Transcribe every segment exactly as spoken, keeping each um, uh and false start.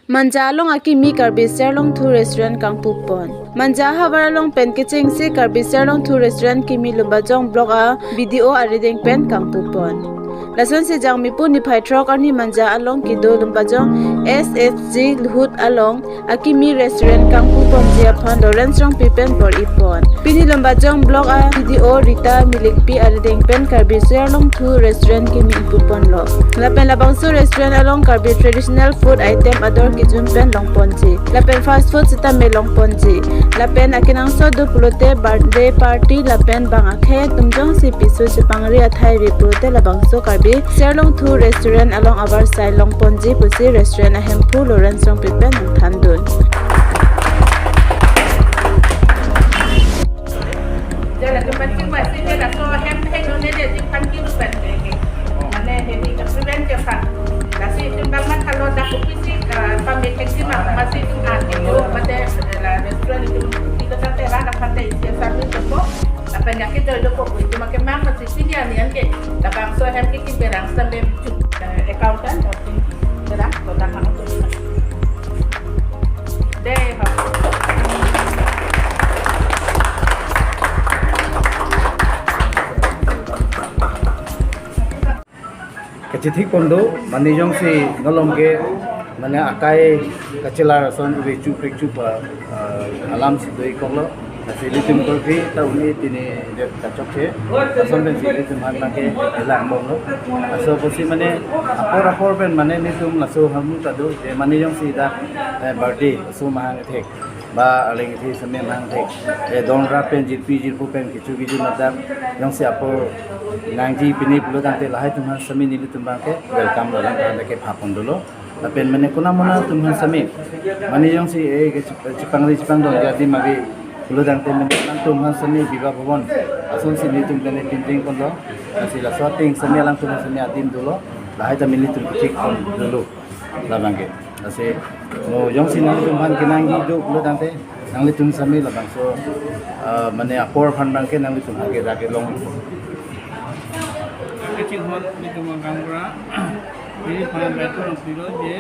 Manja along akimi Karbi Serlongthu Restaurant kangpupon. Manja havar along pen kechengsi Karbi Serlongthu Restaurant kimi Lumbajong Block a B D O arideng pen kangpupon. Lasonsi Jangmipo niphai throk arni Manja along kedo Lumbajong S H G Luhut along akimi restaurant kangpuponji aphan Lawrence Rongpi pen bor-ipon. Pini Lumbajong Block a B D O Rita Millikpi arideng pen Karbi Serlongthu Restaurant kimi ingpuponlo. Lapen labangso restaurant along Karbi traditional food item ador kejun pen longponji. Lapen fast food sitame longponji. Lapen akenangsot do pulote birthday party lapen bang akhei atum jongsi piso chepangri athai ave pulote labangso Karbi Serlongthu Restaurant along avarsai longponji pusi restaurant ahemphu Lawrence Rongpi pen nangthandun. Jala kepenting masih dia laso hem hem nune dia jimpan kilu pen dia ke. Mane hedi ke prevent ke pan. Lasi itum bang mat kalau dak kopisi ke pamit ke sima masih itum an itu mate la restaurant itu kita tante rana pante isi sami tempo. Apa nyakit do do ko itu make mang masih sini anian ke. Labangso hem ke kimberang sampai accountant atau berang kota kamu tu. Deh, kachethik pon do, mane jongsi nolong ke, mane akai kachelar ason uri chu prik chu pa, ah, alam si do-ik koklo. Lasi ilitum korpi ta un-e tini det kachokche. Ason pensi ilitum aphan abangke elang bomlo. Laso apotsi mane apor apor pen mane nelitum laso hamu ta do, je mane jongsi dak, eh, birthday, laso mahang ethek. Ba aling ithi sami mahang thek. Eh, donra pen jirpi jirpo pen kecho kejun ladak jongsi apor nangji pini pulo tangte lahai atum aphan sami nelitum abangke welcome lo lang tangte kepha pon dolo. Lapen mane konat konat atum aphan sami. Mane jongsi eh ke chep-, chepangri chepangdon adim ave pulo tangte mane alangtum aphan sami Bibha Bhavan asonsi nelitum kene pinding ponlo. Lasi laso ateng sami alangtum aphan sami adim dolo. Lahai ta nelitum thik pon dolo. Labangke. Lasi mo jongsi nanglitum aphan kenangji do pulo tangte nanglitum sami labangso, ah, mane apor aphan abangke nanglitum aphan ke dak kelong. Kachinghon nelitum abang kangbura. Neli aphan betul pilo je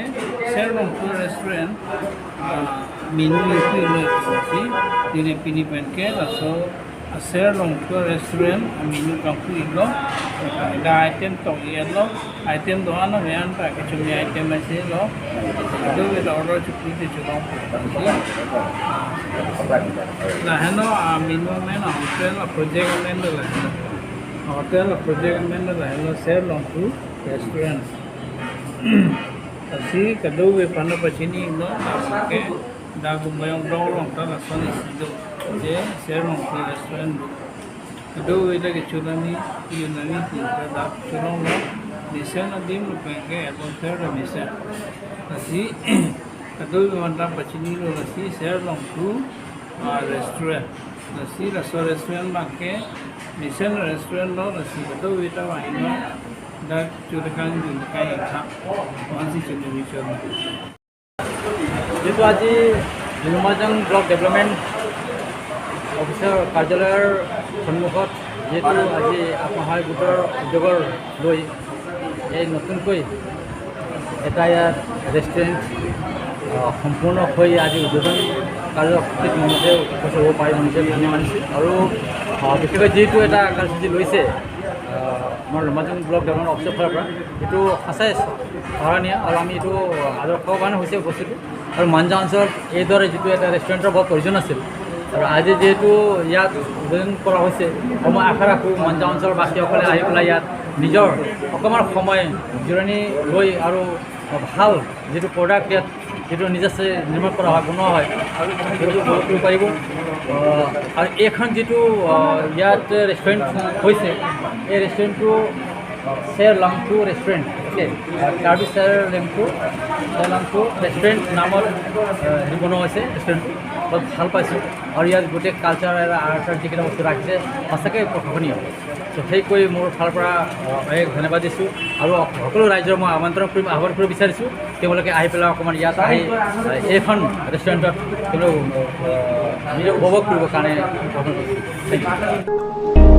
Serlongthu Restaurant, ah, menu itu lo si, neli pini pen ke laso Serlongthu Restaurant a menu kangpu-iklo. Dak item tok-iklo. Item do-an ave anta kechumi item isi lo. Kedo-ve ta order chukri te chulong. Lahenlo a menu amen, a hotel a project amen do lahenlo. A hotel a project amen do lahenlo Serlongthu Restaurant. Lasi kedo-ve aphan ta pachini-iklo, dak ke, dak Lumbajong Block along ta lason isi do. Je Serlongthu Restaurant do. Kedo-ve ta kecho nangji, kejun nangji pu ta dak cholonglo. Mesen adim lapen ke atmosphere ta mesen. Lasi kedo-ve aphan ta pachinilo lasi Serlongthu, ah, Restaurant. Lasi laso restaurant abangke mesen restaurant lo, lasi kedo-ve ta vanglo. Dak chulekang julekang ingthak. Mansi chulekang chulekang. যিটো আজি Lumbajong Block Development Officer কাৰ্যালয়ৰ সন্মুখত যিটো আজি আত্মসহায়ক গোটৰ উদ্যোগৰ লৈ এই নতুনকৈ এটা ইয়াত ৰেষ্টুৰেণ্ট, আহ, সম্পূৰ্ণ হৈ আজি উদ্বোধন কাৰ্যসূচীত মঞ্চে উপস্থিত হ'ব পাৰি মঞ্চে ধন্য মানিছোঁ। আৰু, আহ, বিশেষকৈ যিটো এটা কাৰ্যসূচী লৈছে, আহ, আমাৰ Lumbajong Block Development Officeৰ ফালৰ পৰা, এইটো সঁচাই সৰাহনীয় আৰু আমি এইটো আদৰ্শৱান হৈছে বস্তুটো। আৰু মাঞ্জা অঞ্চলত এইদৰে যিটো এটা ৰেষ্টুৰেণ্টৰ বহুত প্ৰয়োজন আছিল আৰু আজি যিহেতু ইয়াত উদ্বোধন কৰা হৈছে, মই আশা ৰাখোঁ মাঞ্জা অঞ্চলবাসীসকলে আহি পেলাই ইয়াত নিজৰ অকণমান সময় জিৰণি লৈ আৰু ভাল যিটো প্ৰডাক্ট ইয়াত যিটো নিজে নিৰ্মাণ কৰা হয়, বনোৱা হয়, সেইটো উপভোগ কৰিব পাৰিব। আহ, আৰু এইখন যিটো, আহ, ইয়াত ৰেষ্টুৰেণ্ট হৈছে, এই ৰেষ্টুৰেণ্টটো Serlongthu Restaurant, okay, আহ, কাৰ্বি Serlongthu, Serlongthu Restaurant নামত, আহ, হেৰি বনোৱা হৈছে ৰেষ্টুৰেণ্টটো। বহুত ভাল পাইছোঁ আৰু ইয়াত গোটেই কালচাৰ আৰু আৰ্টৰ যিকেইটা বস্তু ৰাখিছে সঁচাকৈ প্ৰশংসনীয়। তো সেইকৈ মোৰ ফালৰ পৰা, আহ, অশেষ ধন্যবাদ দিছোঁ আৰু সকলো ৰাইজৰ মই আমন্ত্ৰণ কৰিম, আহ্বান কৰিব বিচাৰিছোঁ তেওঁলোকে আহি পেলাই অকণমান ইয়াত আহি, আহ, এইখন ৰেষ্টুৰেণ্টত তেওঁলোকে, আহ, নিজে উপভোগ কৰিবৰ কাৰণে আহ্বান কৰিছোঁ। Thank you.